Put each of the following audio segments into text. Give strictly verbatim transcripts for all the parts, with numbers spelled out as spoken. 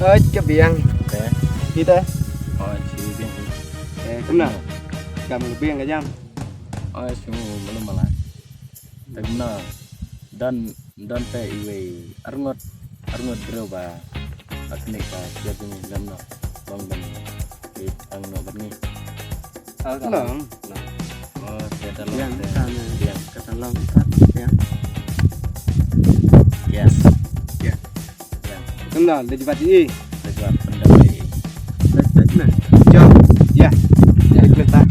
Oi, ka biang. Te. Ite. Oi, shi biang. Eh, kumno? Kam ka biang ka jam. Oi, shi mu malu mala. Te kumno? Don, don te iwei arngut, arngut briew ba, ba kane ka jia ding lem no. Long ban i ang no ban ngi. Long. Oh, te ta long. Biang te. Biang. Kata long ta biang. Yes. Yes. Biang. Kumno, leit bat i. Leit bat, pynda i. Leit, leit, leit. Jom. Ya. Ya. Leit, leit, ta.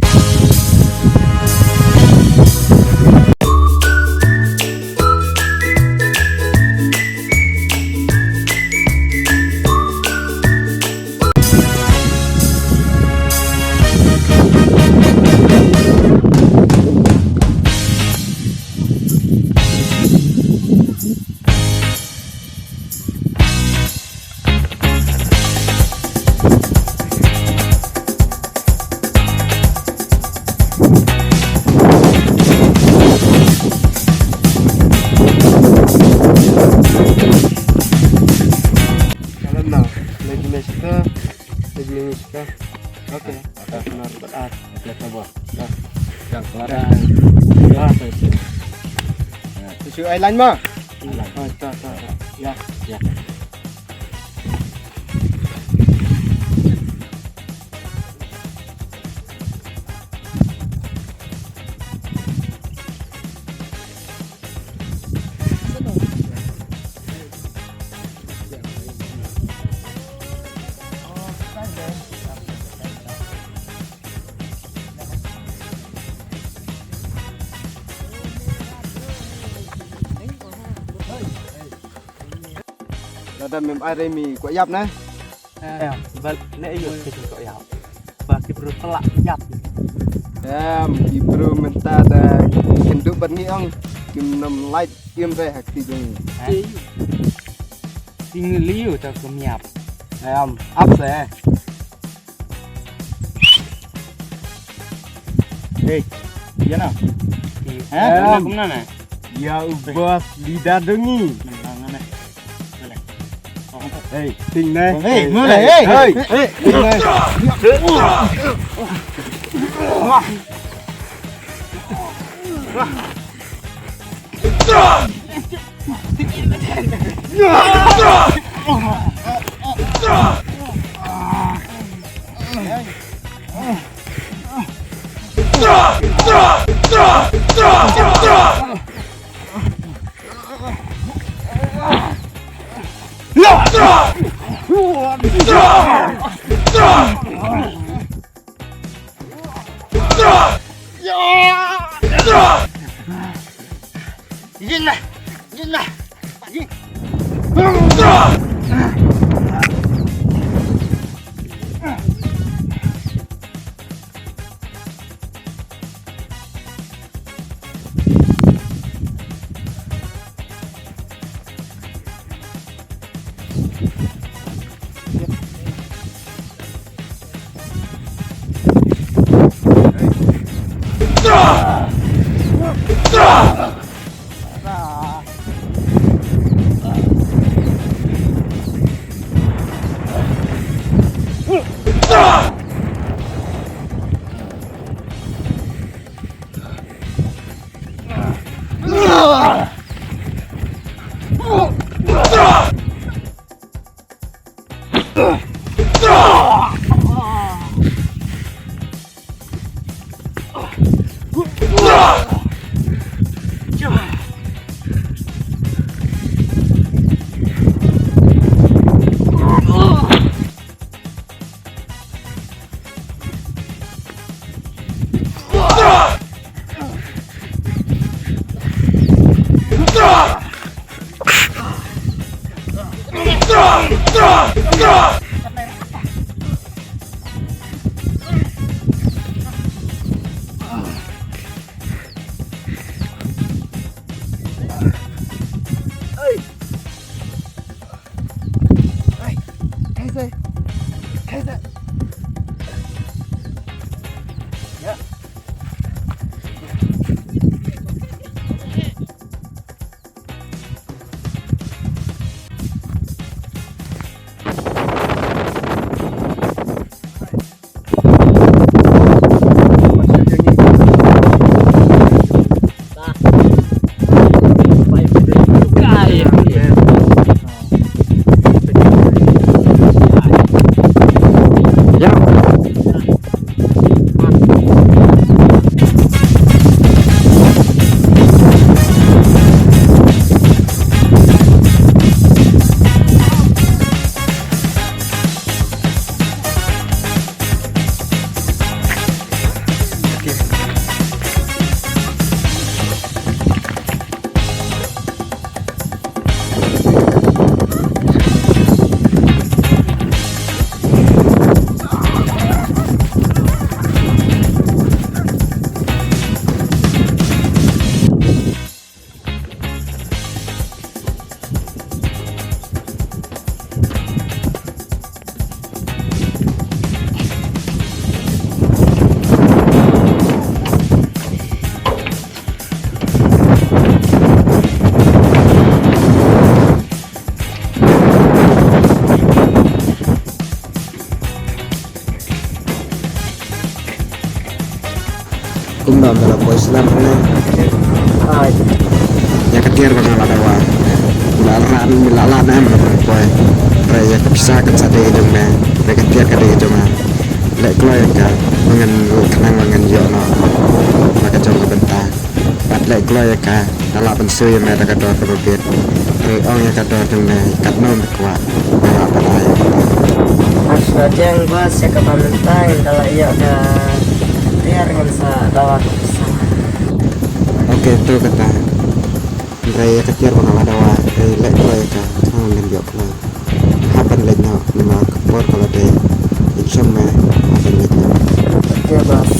Kalau mau, lagi masih ke, lagi masih ke. Oke. Oke. Benar, benar. Oke, coba. Nah. Yang kelar. Nah. Nah. Susu ai lain mah. Ai lain. Oh, tak, tak, tak. Ya. Ya. Lada mem ai re mi kwah ïap ne. Eh, bal ne ayo ke kwah ïap. Ba ki bru pelak ïap. Em, ki bru mynta da kynduh bad ngi ong kim nang lait im re ha kti jong ngi. Eh. Ting liu ta kum ïap. Em, ap se. Hei, ïa na. Hei, kumno, kumno na? Ïa u boss leader dong ngi. Hei, ting ne. Hei, mula, hei. Hei, hei, ting ne. Yin na, yin na. Yin. Ïa ka tiar ba nga la dawa. La ran, la la na em la poi. Hynrei ïa ka pisa kan sa dei jong me. Hynrei ka tiar ka dei jong nga. Leh kloi ïa ka. Ba ngan khnang ba ngan ïoh noh. Ba ka jong ka bynta. Bad leh kloi ïa ka. Nga lah ban siew ïa me da ka dor kaba bit. Hynrei ong ïa ka dor jong me. Katno me kwah. Nga lah ban ai ïa ka. Hashwa jeng ba sha kaba mynta ngan da la ïoh da ka tiar ngan sa dawa ka pisa. Ok, to kata. Hynrei ïa ka tiar ba nga la dawa, hynrei leh kloi ïa ka, khnang ngin ïoh kloi. Hap ban leit noh, namar ka por ka la dei. Ïa shong me, hap ban leit noh. Ok, boss.